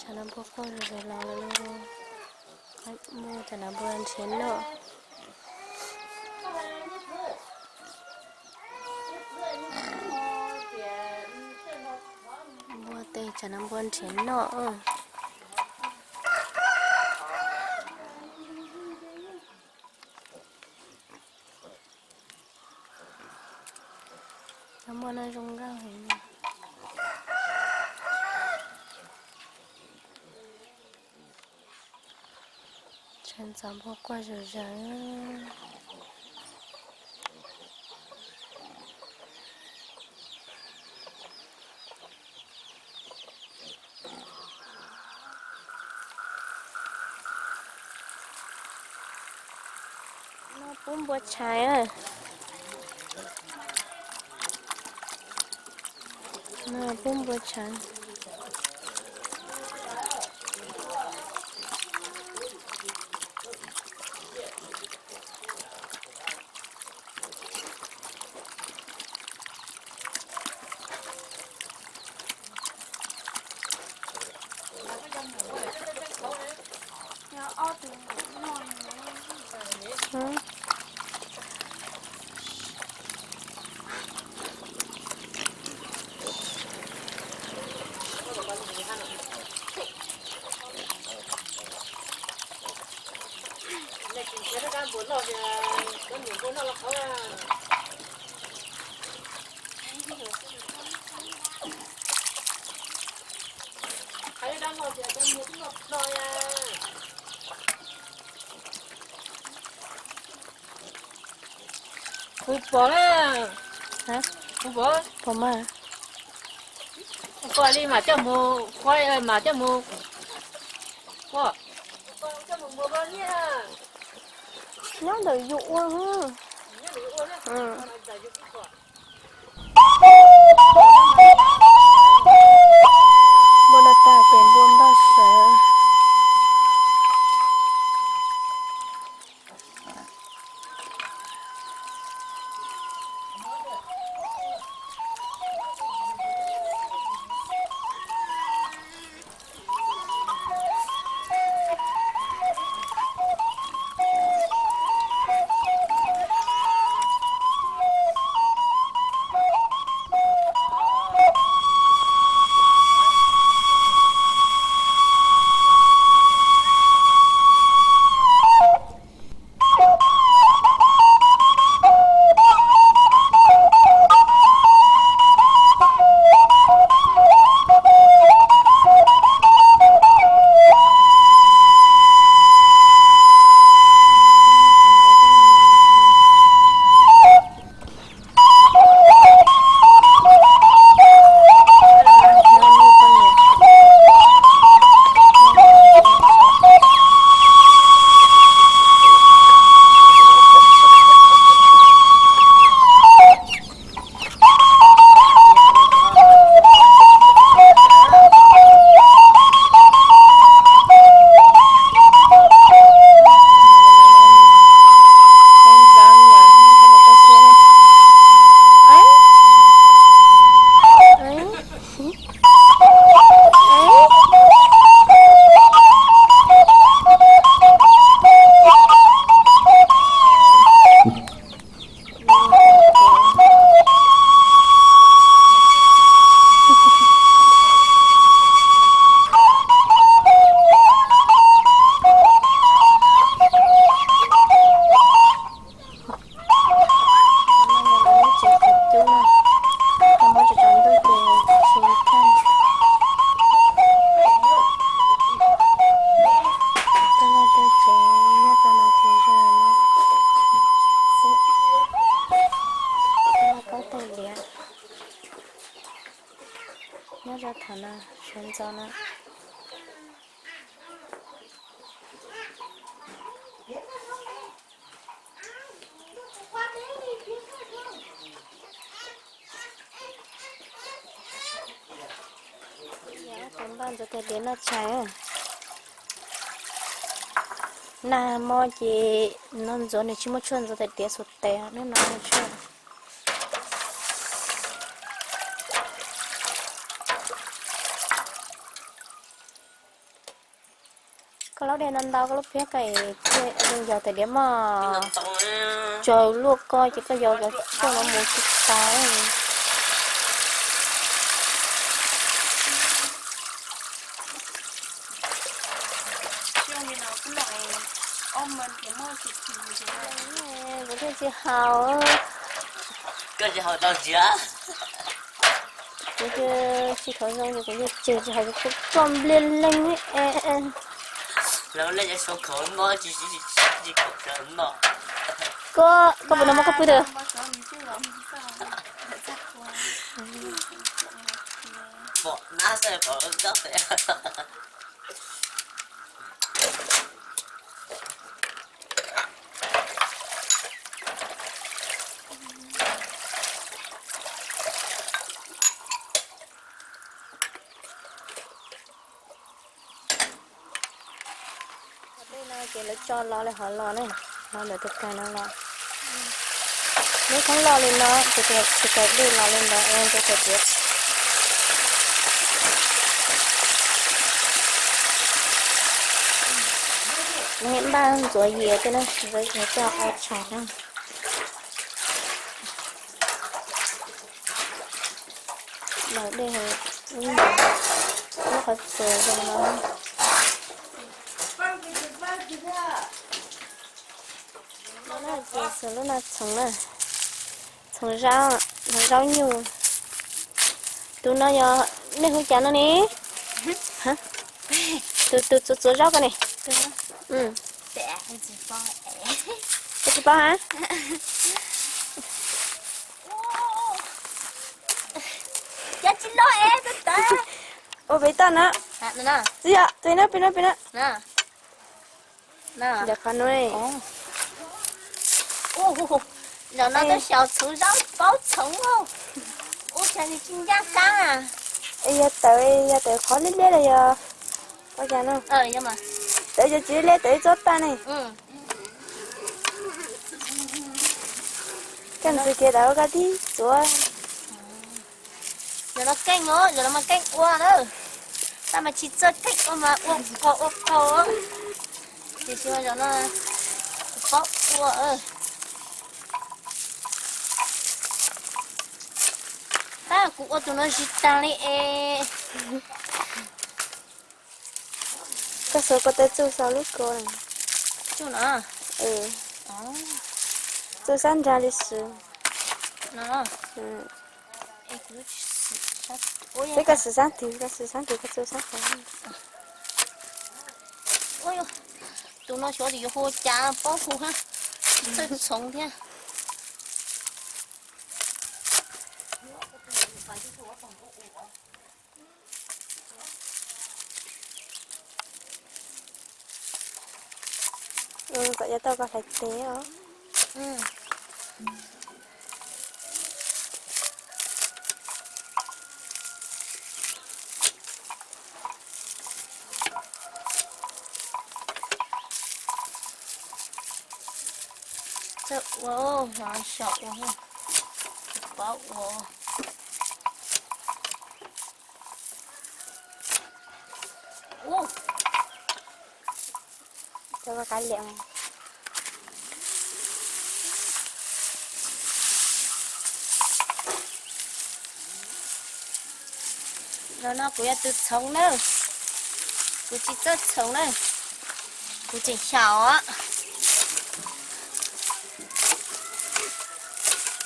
Tshav npua quaj zuj zus los lawm lauj. Muaj tshav npua nrhiav noj. Npua tes tshav npua nrhiav noj. Cov npua no zoo nkauj heev. Tshav ntxov npua quaj zuj zus. No pub npua tshais. No pub npua tshais. Kuv pom na. Kuv pom. Pom mas. Koj li mas coj mus, koj mas coj mus. Nyob ntawm yus ua. Npua no tag ces npua npaj sawv. Tej tsev nyob rau no ces zoo no xwb. Tej lauj kaub tej liav nyob rau thaum no sawv ntxov no. Tus npaj ntxuav tais diav noj tshais. Nag hmo ces no ntxuav nws tsis muaj tshuaj ntxuav tais diav xuas tes, hnub no muaj tshuaj. Koj laub dej ntau ntau, koj lub phiab koj es thiaj zoo yos tais diav mog. Tsaws luaj koj ces koj yos cov tshuaj no mus tsis tau. Kuv thiaj tsis haus. Koj tsis haus rau ntsia. Kuv tsis tau zoo ces kuv yeej tseg tsis haus, kuv txoj npliag leeg. Koj, koj puas noj mov koj pw twg? Dej no ces lawv tso los li hov los ne, hov ntawm tus kawg no los. Neb thoob los li no ces tus kawg dej los li ntawd rau kawg tiav. Neb npaj ntxuav yias tej no, ntxuav yias coj ua tshais na. Laus dej, lub qhov txuas zoo no. Lub no txhoov na, txhoov zaub, txhoov zaub nyuj. Tus no yog nej hu cas no ne? Tus, tus txuas txuas zaub ko ne? Koj tsis paub ha? Ua pem toj na. Txiv yog, pem na, pem na, pem na. Ntawm qhov no. Zaum no tuaj xyaum txhoov zaub paub txhoov, ua cas nws tsis ncaj qab. Yog tawv, yog tawv qhov liab liab los yog ua cas no? Tawv cov txiv liab tawv ib txob tag ne. Koj ntxim kiag tawv koj tib txuav. Zaum no keej os, zaum no mas keej ua na. Tab mas tsis txawj keej ua mas ua qaug ua qaug. Tiam sis mas zaum no kuv paub ua. Tab kuv ua tus no tsis tag li es. Koj xuas ko taw txuj saum lub ko. Txuj no. Txuj sab nrag li xwb. Peb koj xwm sab twg, koj xwm sab twg koj txuj sab ko. Tus no xyov tus yuav hu cas paub hu ha. Txawj txhoov thiab. Kom yav tau koj hlais tes os. Txawj ua, xyaum ua, paub ua. Cov kav liam. Zaum no kuv yog tus txhoov na, kuv tsis txawj txhoov na, kuv tseem xyaum.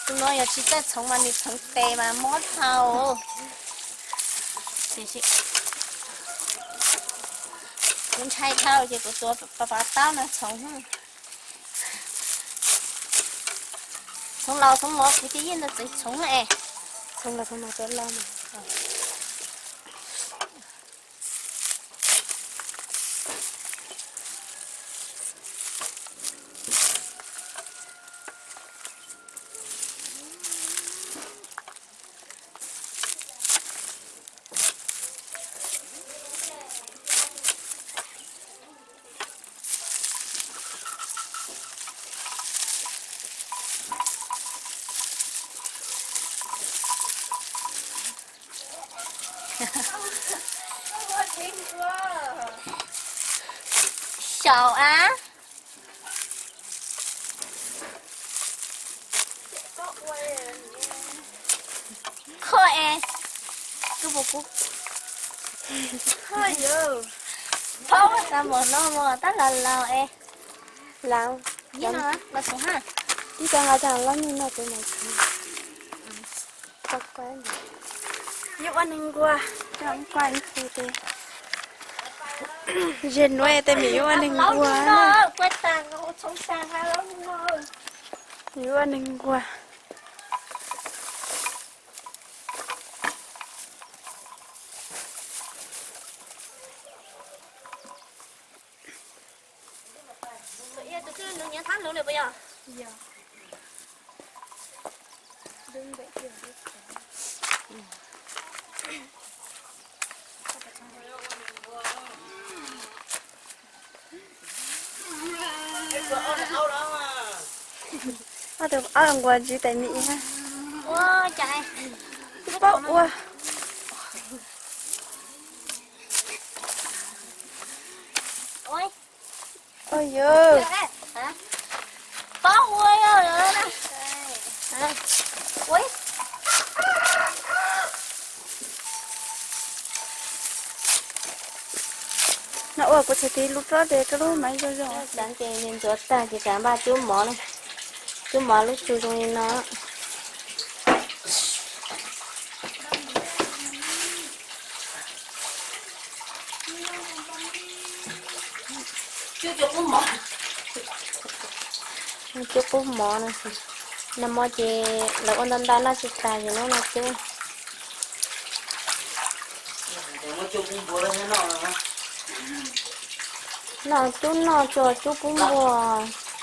Tus no yog tsis txawj txhoov mas nws txhoov tes mas mob dhau. Tiam sis kuv ntshai dhau ces kuv tuav pav taub no txhoov. Txhoov laus txhoov mov kuv cia yeej txawj txhoov es. Txhoov laus txhoov mov txawj loj mas. caum a. Kho es, kho yus, phob tas mos no mos tab laus laus es. Laus, los tus ha, ib co nqa coj los noj no ces mas tsis tau kuaj. Yuav ua neeg nquag, kuaj ib tug ces, ze nuav tej mim yuav ua neeg nquag na. Yuav ua neeg nquag. Ob tug ob nquag ntsis tais mim ha. Twb paub ua. Ua yog, paub ua yog. No ua kuv txhais tiv lub rob ces koj lub mas zoo zoo. Ces ntxuav tag ces tsam npaj cub mov na. Cub mov lub tsu zoo li no. Cub qub mov no, nag hmo ces lawv ua ntau ntau noj tsis tas ces hnub no cub. Noj cub noj tsuas cub qub npua,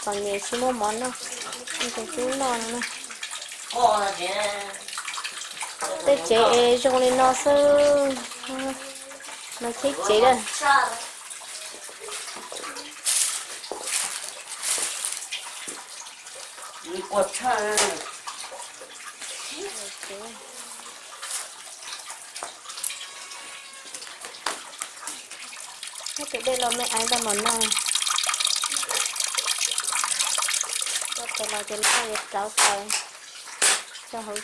txom nyem tsis muaj mov noj, ces cub noj no. Tej tsev es zoo li no xwb, no thiab tsev lawm. Tus dej los me aiv tau mov noj. Tau tas los ces lawv yuav rauv taws tso hauv,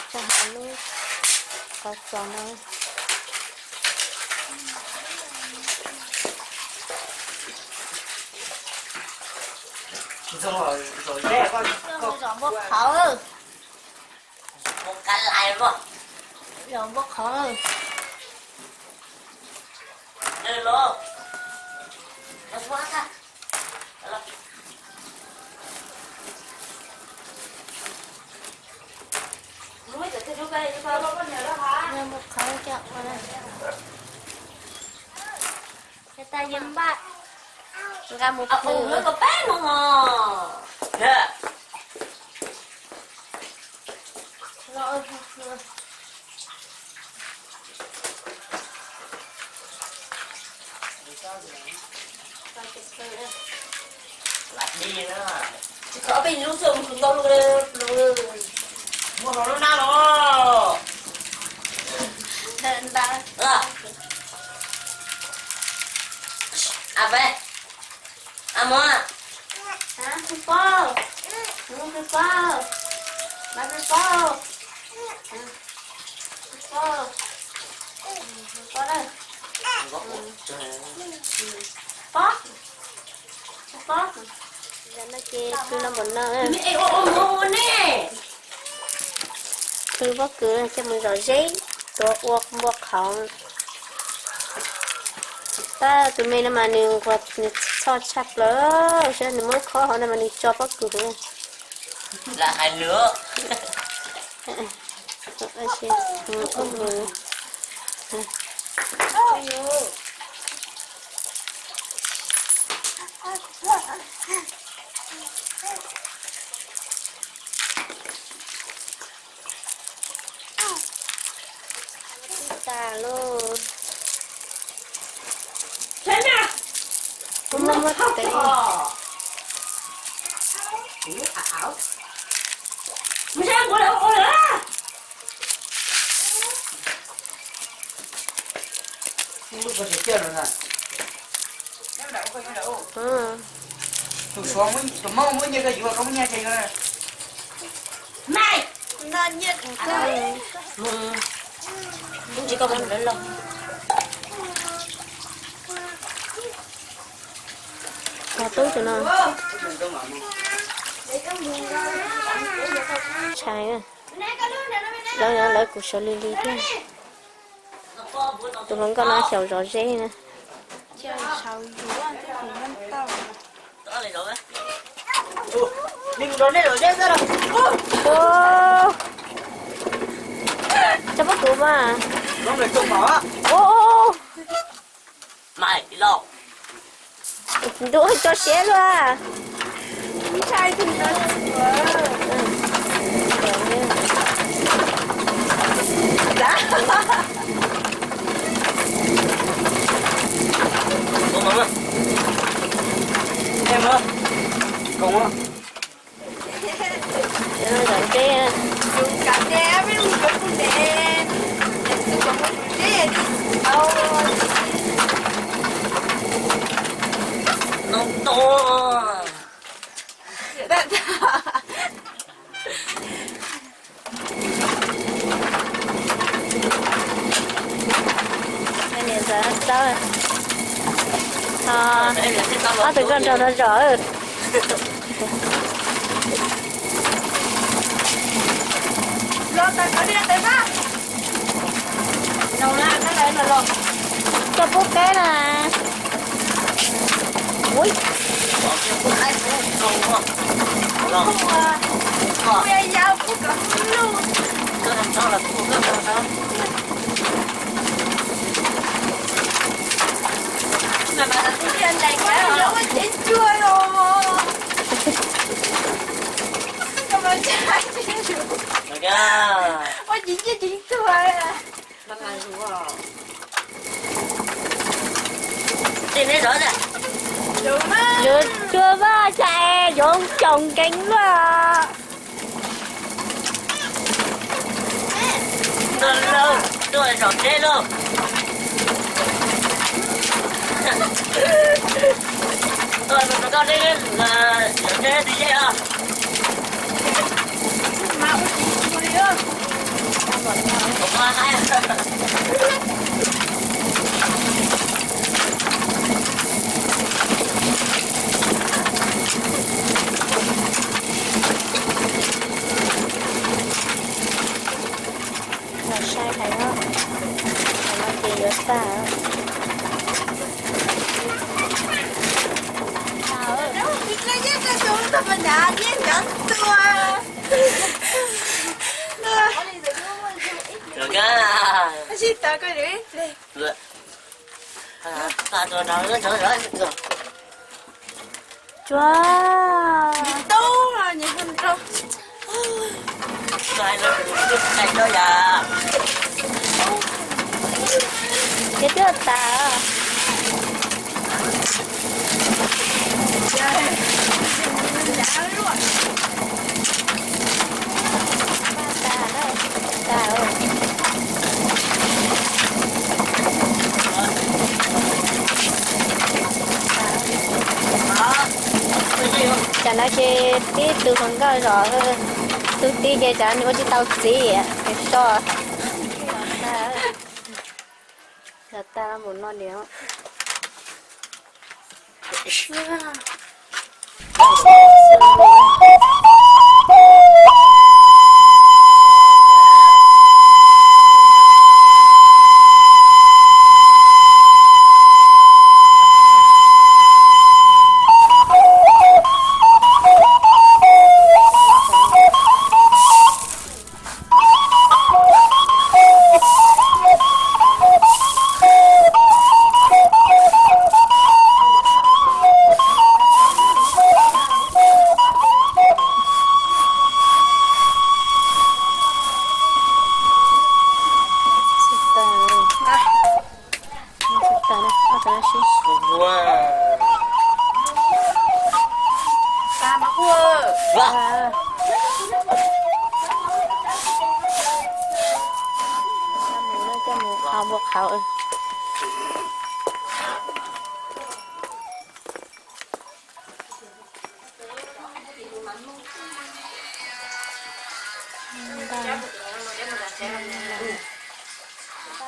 tso hauv lub qhov txos no. Zom npua qhov, zom npua qhov. Npua qhov coj ua, tas yog npaj nqa mus plhws. Tsis kho peb lub xwb, mus ntau lub, muaj hauv lub nab los. A peb, a mov, peb pov, peb pov, peb pov, peb pov, peb pov na, pov, peb pov. Yog no ces pw no npaum no, pw pob kws coj mus zom zeb, tuav ua npua qhauv. Tab tus me no mas nws nquag nws txhoj tshaj plaws, saib nws muab khob hauv no mas nws tso pob kws huv. Lam hais lus. Tas lauj. Muab muab tev. Lub pob tsev coj no na. Tus Suav, tus Hmoob muab nyiaj rau yus, koj muab nyiaj rau yus. Tub tus no ntshai, lawv, lawv kuv sawv lig lig thiab. Tus hluas nkauj no xyaum zov zeb na. Tso pub kuv mas. Ntuj, tso siab luaj. Niam ntxawm txawb, ob tug nkauj nraug no zom. Koj pub qeb na. Yuav cua vaj cas es yoov caum nkees luaj. Tuaj zaum teb lauj. Tuaj zaum teb, zaum teb twg yeej os. Los saib hais no, hais no ces yuav tag. Tsuag. Ces twb tas. Tam no ces tib tug hluas nkauj zom, tus tij ces tsam nws ua tsis tau txiv, nws so. Zom tag los mus no li. Coj mus qhau, ua qhau. Txawm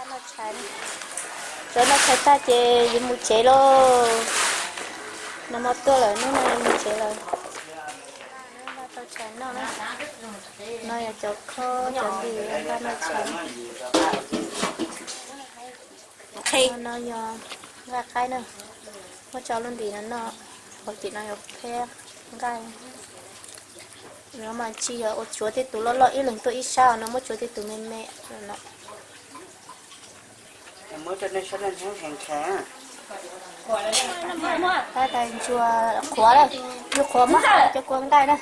noj tshais tag ces yuav mus tsev lauj. Nag hmo tuaj lawm, hnub no yuav mus tsev lawm. Npaj tau tshais noj na. No yog cov khob cov ntim npaj noj tshais. No yog nqaij qaib na, muab tso lub ntim no noj, hauv cim no yog pheb nqaij. No mas tsis yog ua tsuav tej tus loj loj ib leeg tuaj ib sab no, muab tsuav tej tus me me no. Tab tais ntsuag qhuav lawm, ntsuag qhuav muab cov kua nqaij na.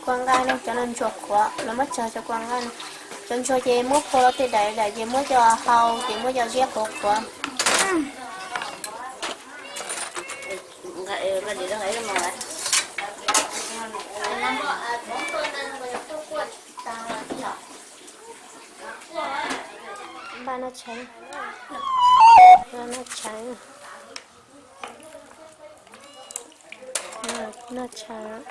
Kua nqaij no cov no ntsuag qhuav, lawv muab tsawg cov kua nqaij no. Cov ntsuag ces muab phua rau tej daim daim ces muab cov hau ces muab cov ziab qhuav qhuav. Npaj noj tshais, noj tshais, noj tshais.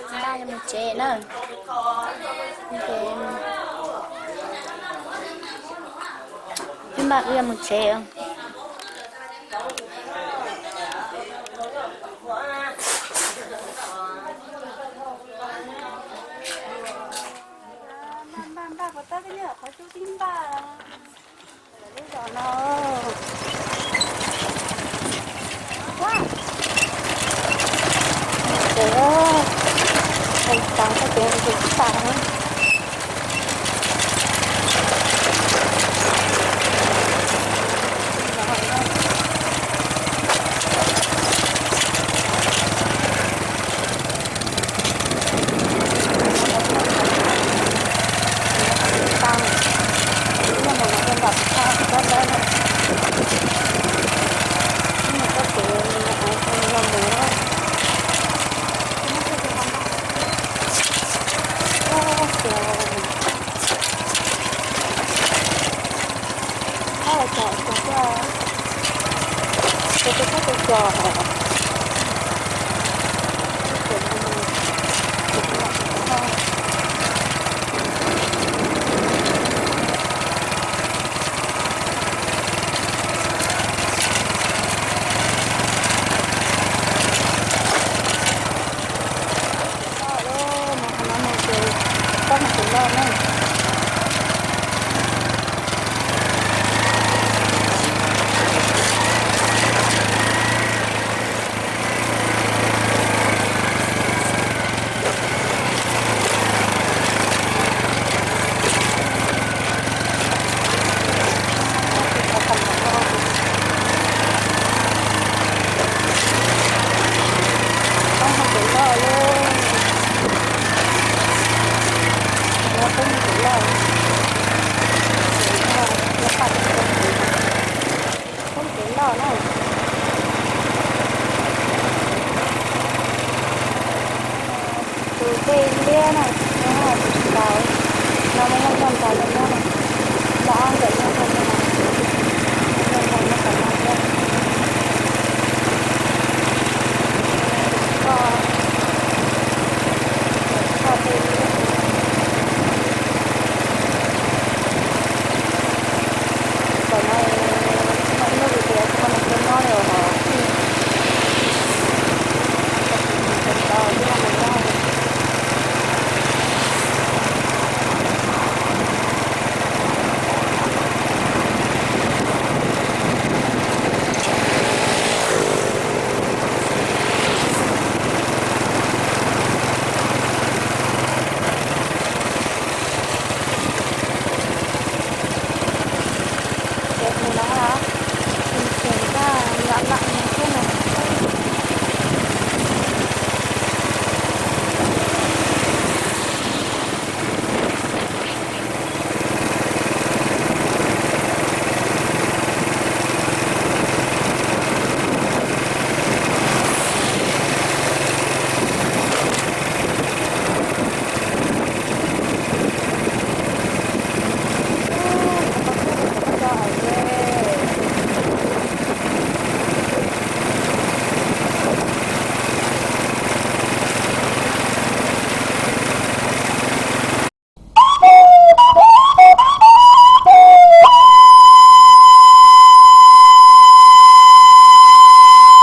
Npaj yuav mus tsev na. Npaj wb yuav mus tsev. Npaj npaj puas tab, twb nyob qhov cub tib npaj. Lub zos no, ces, hais tas txog ces tus tib tas na. Tus tub tub tus cos.